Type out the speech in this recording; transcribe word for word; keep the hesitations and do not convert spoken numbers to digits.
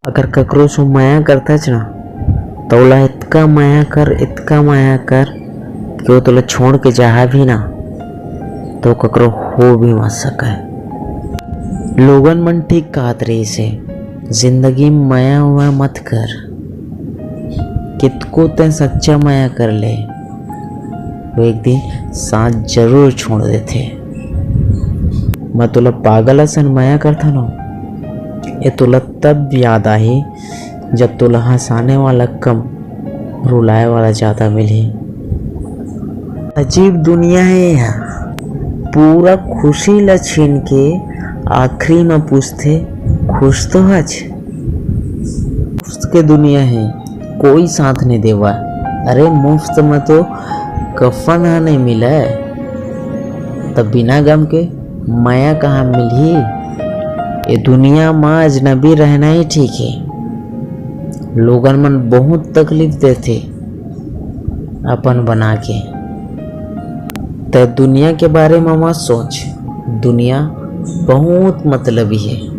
अगर ककरो से मया करथच ना, त ओला इतका मया कर, इतका मया कर कि वो तोला छोड़ के जाहा भी ना, तो ककरो हो भी मत सकय। लोगन मन ठीक कहत रहिस हे, जिंदगी में मया वया मत कर। कितको तैं सच्चा मया कर ले, वो एक दिन साथ जरूर छोड़ देथे। मैं तोला पागल असन मया करथन हो, ये तोला तब याद आही, जब तोला हंसाने वाला कम, रुलाए वाला ज्यादा मिलही। अजीब दुनिया हे यहाँ, पूरा खुशी ला छीन के आखिरी में पूछथे, "खुश तो हच?" मुफ्त के दुनिया हे, कोई साथ नहीं देवा। अरे, मुफ्त में तो कफन ह नहीं मिले, तब बिना गम के मया कहाँ मिलही? ये दुनिया में अजनबी रहना ही ठीक हे। लोगन मन बहुत तकलीफ देथे अपन बना के। त दुनिया के बारे में मत सोच, दुनिया बहुत मतलबी हे।